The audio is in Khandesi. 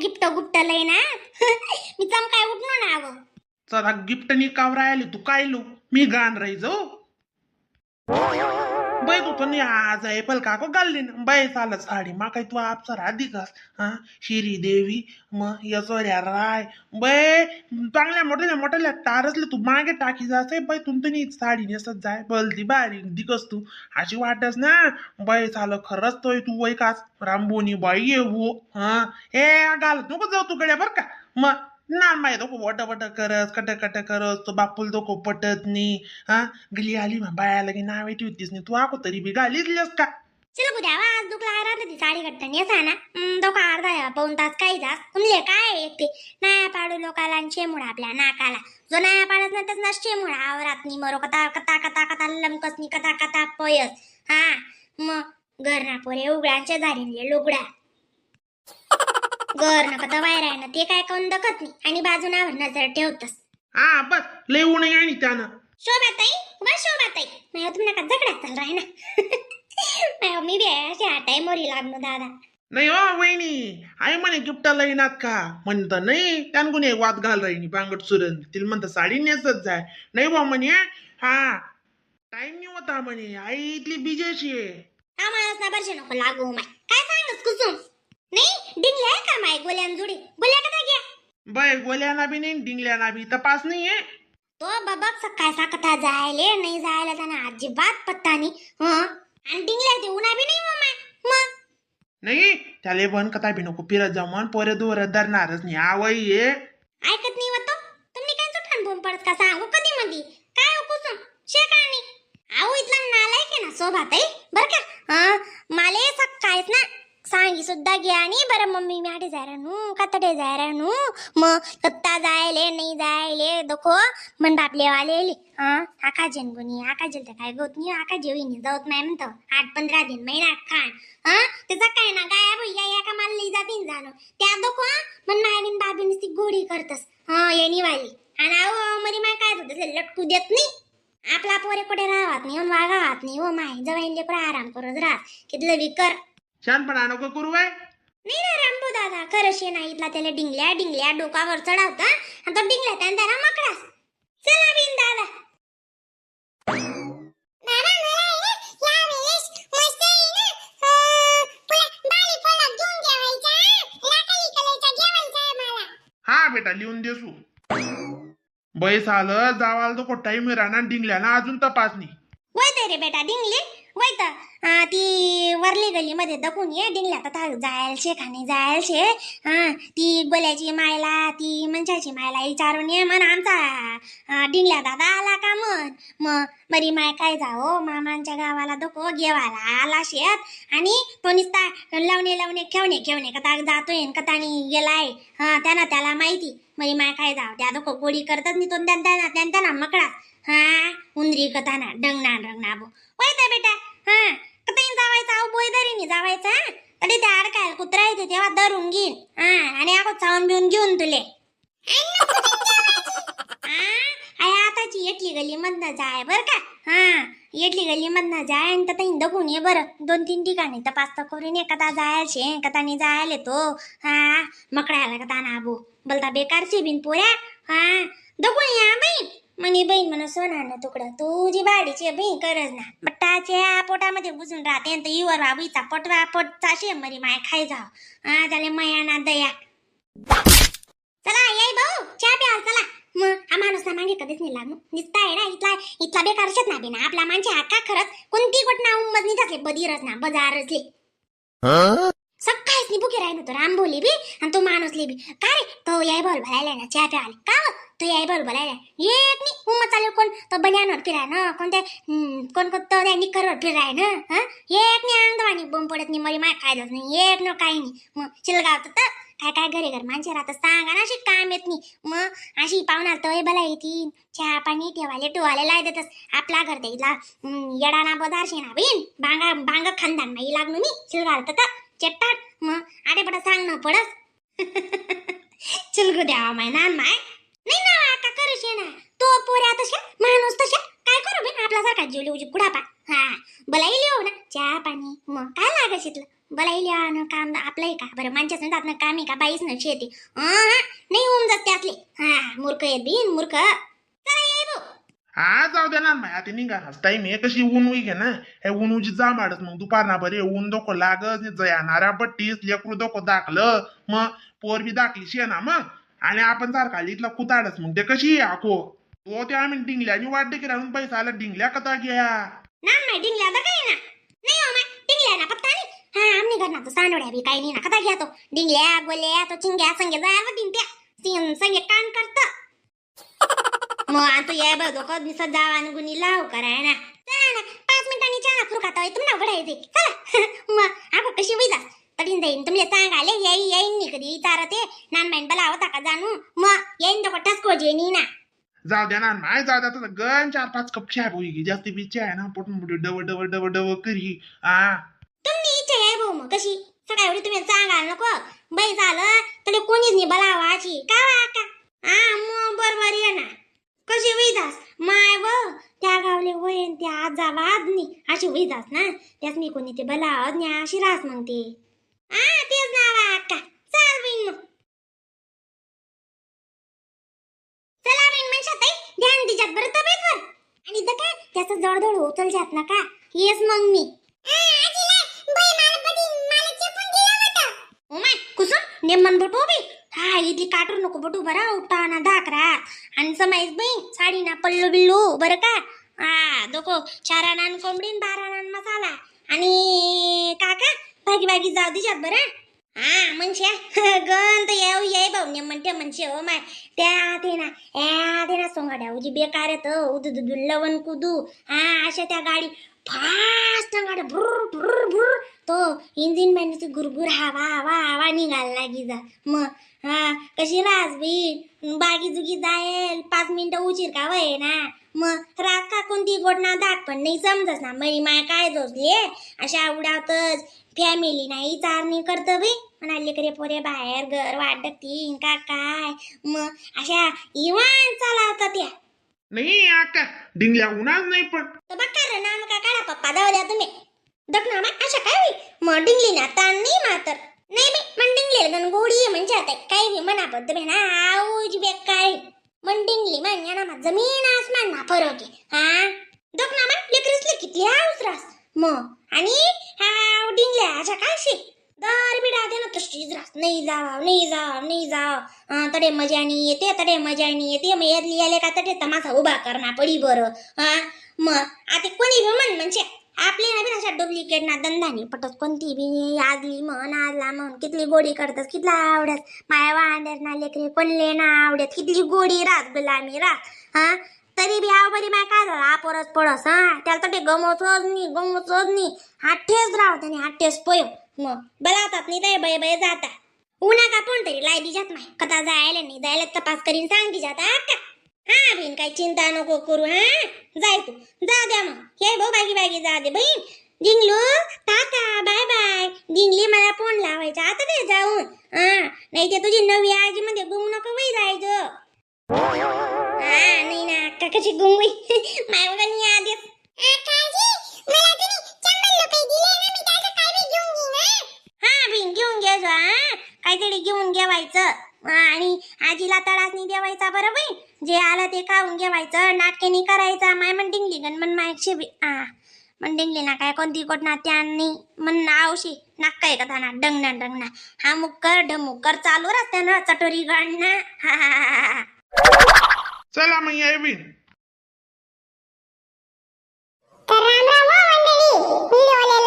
Gift गुप्ट लय ना. मी चमकाय उठलो ना अगं. चला, गिफ्ट निकाव राहिले तू काय लो मी गाण राही जाऊ. बाई, तू पण आज आहे पल काको घालली ना बाई चालत साडी मा काय तू आपसर अधिकस. हा शिरी देवी मग यसोऱ्या राय बाई, चांगल्या मोठ्या मोठ्या तारसले तू मागे टाकी जासे बाई. तुमतनी साडी नेसत जाय बलती बारीक दिकस तू अशी वाटस ना बाई. चाल खरंच तोय तू वय कास रामबोनी बाई ये हो. हा हे घालत नको जाऊ तू गड्या बरं का. मग ना माय दोको वट वट करस कट कट करस तो बापूल दोको पटत नाही. हा गली आली मा बाया लगे नावे ठेवतीस नाही तू आको तरी बी घालीतलीस का? चल उद्या आज दुखला राहत ती साडी कट्टा नेसा ना. दोघं अर्धा पाऊन तास काही जास तुमले काय एक ते नाया पाडू लोकाला आणि शेमुळा आपल्या नाकाला. जो नाया पाडत ना त्याच ना शेमुळा आवरात नी मरो कथा कथा कथा कथा लमकस नी कथा कथा पयस. हा मग घर ना पोरे उघड्यांच्या झाडीनले लुगड्या घर ना कथा बाहेर आहे ना ते काय कोण दखत नाही आणि बाजूनावर नजर ठेवतस. हा बस लय ऊन आणि त्यानं. शोभाताई वा शोभाताई, नाही तुम्ही नका झगडा चाल राही ना. नाही हो, मी बी अशी हाताई मोरी लागलो दादा. नाही हो वहिनी, आई म्हणे गिफ्टाला येणार का म्हणत नाही त्यान एक वाद घाल राहिनी बांगट सुरण तिला म्हणतं साडी नेसत जाय. नाही बा म्हणे, हा टाइम नाही होता म्हणे, आई इथली बिजेशी आहे. हा माणूस ना बरशे नको लागू माय. काय सांगस कुसुम? नाही डिंगले आहे का माय गोल्यान जुडी गोल्या कथा घ्या. बाय गोल्याना बी नाही डिंगल्याना बी तपास नाही आहे. तो बाबा सकाळ कथा जायले नाही जायला त्यांना अजिबात पत्ता नाही. हं आणि डिंगल्या ते उन्हा बी नाही हो माय मग. नाही त्याले बन कथा बी नको फिरत जाऊ म्हण, पोरे दोर धरणारच नाही आवई ये. ऐकत नाही होतो तुम्ही काय सुठान बोंब पडत का सांगू कधी मधी काय हो कुसुम शेकाणी आहो इथला नालायक आहे ना शोभाताई बर का. हा माले सकाळीच ना सांगी सुद्धा घ्या आणि बरं मम्मी मी आठे जायला नू कतडे जायला नू मग कत्ता जायले नाही जायले दखो मन बापले वाले हा आका जेन गुनी आका जेल तर काय गोत नाही आका जेवी जाऊत नाही म्हणतो 8-15 दिन महिना खाण. हा त्याचा काय ना गायब या या का मला लई जातीन जाणो त्या दखो मन मायबीन बाबी नुसती गोडी करतस. हा येणी वाली आणि अहो मरी माय काय होत लटकू देत नाही. आपला पोरे कुठे राहत नाही वागावत नाही हो माय जवळ लेकरं आराम करत राहत कितलं बी कर. शहाणपणा नको करू बाय. नाही ना रामबो दादा खरं शे नाही इथला त्याला डिंगल्या डिंगल्या डोकावर चढावता आणि तो डिंगल्या त्यानं त्याला मकडास. चला बिन दादा. हा बेटा लिहून देसू. बैस आलं जावाला तो टाइम राहणार डिंगल्या ना अजून तपासणी. वैत रे बेटा डिंगले वैत ती वरली गली मध्ये दखून ये डिंगल्या तर जायला शे का नाही जायला शे. हा ती गोल्याची मायला ती मनशाची मायला विचारून ये म्हण आमचा डिंगल्या दादा आला का म्हण. मग बरी माय काय जाओ मामांच्या गावाला दखो घेवाला आला शेत आणि तो निसता लावणे लावणे खेवणे खेवणे कथा जातोय कथानी गेलाय. हा त्यांना त्याला माहिती मरी माय काय जाव त्या दखो गोडी करतात नी तो त्यांना त्यांना मकडास. हा उंदरी कथाना डंगना डंगना बो वैत बेटा. हा कथाईन जावायचा अहो बोयदरीनी जावायचा तरी त्या अडकायला कुत्रा येते तेव्हा धरून घेईन. हा आणि अगो चावून बिवून घेऊन तुले. हा I आताची एटली गली मधनं जाय बर का. हा एटली गली मधनं जाय आणि तथाईन दगून ये बरं 2-3 ठिकाणी तपास तर करून ये कथा जायला शे कथानी जायला तो. हा मकडायला कथा ना बो बोलता बेकार शे बिन पोऱ्या. हा दगून या बाई म्हणे बहीण म्हण सोना ना तुकडं तुझी बाडीची बहीण करज ना बट्टाच्या पोटामध्ये घुसून राहते आणि इवर बाबीचा पटवा पटचा शे मरी माय खाय जाव. हा त्याला मया ना दया. चला याई भाऊ चहा प्याल चला. मग हा माणूस ना मागे कधीच नाही लागू निसता आहे ना इथला इथला बेकार शेत ना बिना आपला माणसे हा का खरंच कोणती गोट ना उम्मत नाही जातले बधीरच ना बजारचले सकाळीच नाही बुके राहिलो तो रामबोली बी आणि तो माणूसले बी का रे तो याई बोल भरायला ना चहा प्याले का हो? तो याई बोल भरायला एक नाही उम्मत चालेल कोण तो बन्यानवर फिराय ना कोणत्या कोण कोण तो त्या निक्करवर फिराय ना. हा एक नाही अंगवानी बोंब पडत नाही मरी माय खायलाच नाही एक न काही नाही. मग चिलगाव तर काय काय घरी घर माणसे राहतात सांगा ना अशी काम येत नाही. मग अशी पाहुणा तय भला येतील चहा पाणी ठेवाले टोवाले लाय देतस आपला घर ते इथला येडा ना बजारशे ना बहीण बांगा बांग खानदान माई लागलो मी चिलगाव तर चट्टाट. मग आडे पडा सांग ना पडस. चिलगू द्यावा माय नान माय नाही ना काका करूशे ना तो पोऱ्या तशा माणूस तशा काय करू बहीण आपला सारखा जीवली उजी कुडापा. हा बोलायली हो ना चहा पाणी मग काय लागत इथलं. बलाईल्या काम आपलं आहे का बरं? माणसाच जात ना काम आहे का? बाईच ना शेती नाही होऊन जात त्यातले. हा, मूर्ख आहेत बिन मूर्ख. चला ये भाऊ. हा, जाऊ दे ना माय, आता निघा. टाईम आहे कशी ऊन होई घे ना. हे ऊन उजी जामाडच मग दुपार ना बरे ऊन डोकं लागत जयानाऱ्या बट्टीस लेकरू डोकं दाखलं मग पोर बी दाखली शे ना मग. आणि आपण सारखा इथला कुताडच मग ते कशी आखो तो ते आम्ही डिंगल्या आणि वाटते की राहून पैसा आला डिंगल्या कथा घ्या. ना नाही डिंगल्या तर काही ना नाही हो मा डिंगल्या ना पत्ता नाही. हा, आमनी घरना तो सांडोड्या बी काही नाही ना. कथा घ्या तो डिंगल्या गोल्या तो चिंग्या संगे जायला डिंगत्या संगे कान करत मग आता या बघ डोकं दिसत जावा आणि गुणी लाव कराय ना. चला ना, 5 मिनिटांनी चहा फुरकात आहे तुम्हाला उघडायचे. चला मग आगो कशी होई जास तडीन जाईन तुमले सांगाले येई येईन नी कधी विचारते नान माईन बला होता का जाणू मग येईन तो ठसको जेनी ना. जाऊ द्या ना माय, जाऊ द्या. तसं गण 4-5 कप चहा होई जास्ती बी चहा आहे ना पोट मोठी डव डव डव डव करी आ. तुम्ही इच्छा आहे भाऊ मग कशी सकाळी एवढी तुम्ही सांगाल नको बाई झालं तरी कोणीच नाही बलावाची का वा का. हा मग बरोबर आहे ना. कशी वैदास माय व त्या गावले वयन त्या आजा वाद नाही अशी वैदास ना त्याच मी कोणी ते बलावत नाही अशी रास मग ते. हा, तेच ना वा अक्का. चाल बहीण मग. चला बहीण मनशा ताई, ध्यान दिजात बरं तब्येतवर आणि इथं काय त्याचं जवळजवळ उचल जात नका येस मग मी. ओ my Kusum नेमन बटू बी. हा, इथली काटू नको बटू बरं उठाना धाकरा आणि समाईस बाई साडी ना पल्लू बिल्लू बरं का. हा दोको 4 आणान कोंबडीन 12 आणान मसाला आणि काका भागी भागी जाऊ दिशात बरं. हा मनशा गंत येऊ ये भाऊ नेमन ते मनशे. हो my त्या ते ना या ते ना सोंगाड्या उजी बेकार येत उदू दुदू लवण कुदू. हा, अशा त्या गाडी फास्ट गाड्या भुर भुर भुर तो इंजिन मॅनची गुरगुर हवा हवा हवा निघायला लागी जा मग. हा, कशी रास बी बागी जुगी जाईल 5 मिनिटं उशीर का वय ना मग रात का कोणती गोड ना दाग पण नाही समजस ना मई माय काय जोसली अशा उडावतच फॅमिली नाही चारणी करत बाई म्हणाले करे पोरे बाहेर घर वाटतील का काय मग अशा इवान चालावतात त्या. नाही आका डिंगल्या उन्हाच नाही पण. तर बघा रे नाम का काढा पप्पा जाऊ द्या तुम्ही दक ना अशा काय होई मग डिंगली ना ताण नाही मातर नाही बी मन डिंगली गण गोडी आहे म्हणजे आता काय बी मना बद्द बे ना आऊज बेकार आहे. मन डिंगली मन या ना मा जमीन आसमान ना फरक आहे. हा दक ना मा लेकरीसले किती आऊस रास मग आणि हा डिंगल्या अशा काय शे दर बिडा दे ना तशीच रास नाही जाव नाही जाव नाही जाव तडे मजानी येते तडे मजानी येते मग यातली आले का तडे तमाशा उभा करना पडी बरं. हा मग आता कोणी बी म्हण म्हणजे आपले ना बी अशा डुप्लिकेट ना धंदा पटत कोणती बी आजली म्हण आजला म्हण कितली गोडी करतात कितला आवडत माया वांड्यात ना लेकरी कोणले ना आवडत कितली गोडी रात गुलामी रात. हा तरी बी आव बरी माय काय झालं आपोरच पडस. हा त्याला तर ते गमवतच नाही गमवतच नाही आठेच राव त्याने आठेच पयो मग बलावतात नाही ते बय बय जाता उन्हा का कोण तरी लाई दिजात नाही कथा जायला नाही जायला तपास करीन सांग दिजात हा का. हा बहीण काही चिंता नको करू. हा जाय तू जा द्या मग हे भाऊ बागी बागी जा दे बहीण जिंगलू tata bye bye. जिंगली मला फोन लावायचा आता ते जाऊन. हा नाही ते तुझी नवी आजी मध्ये गुंग नको बाई जायचं. हा नाही ना अक्का कशी गुंग माय बघा नी आधीच. हा बहीण घेऊन घे जा हा काहीतरी घेऊन घेवायचं आणि आजीला तळास नाही देवायचा बरं बहीण जे आलं ते खाऊन घेवायचं नाटके नाही करायचा माय म्हण डिंगली गण मन माय शेबी आ मन डिंगली ना काय कोणती कोट ना त्यांनी मन आवशी नाक काय कथा ना डंगना डंगना हा मुक्कर ढमुक्कर चालू राहते ना चटोरी गणना. हा हा हा हा. चला मग ये बी. तर राम राम हो मंडळी, व्हिडिओला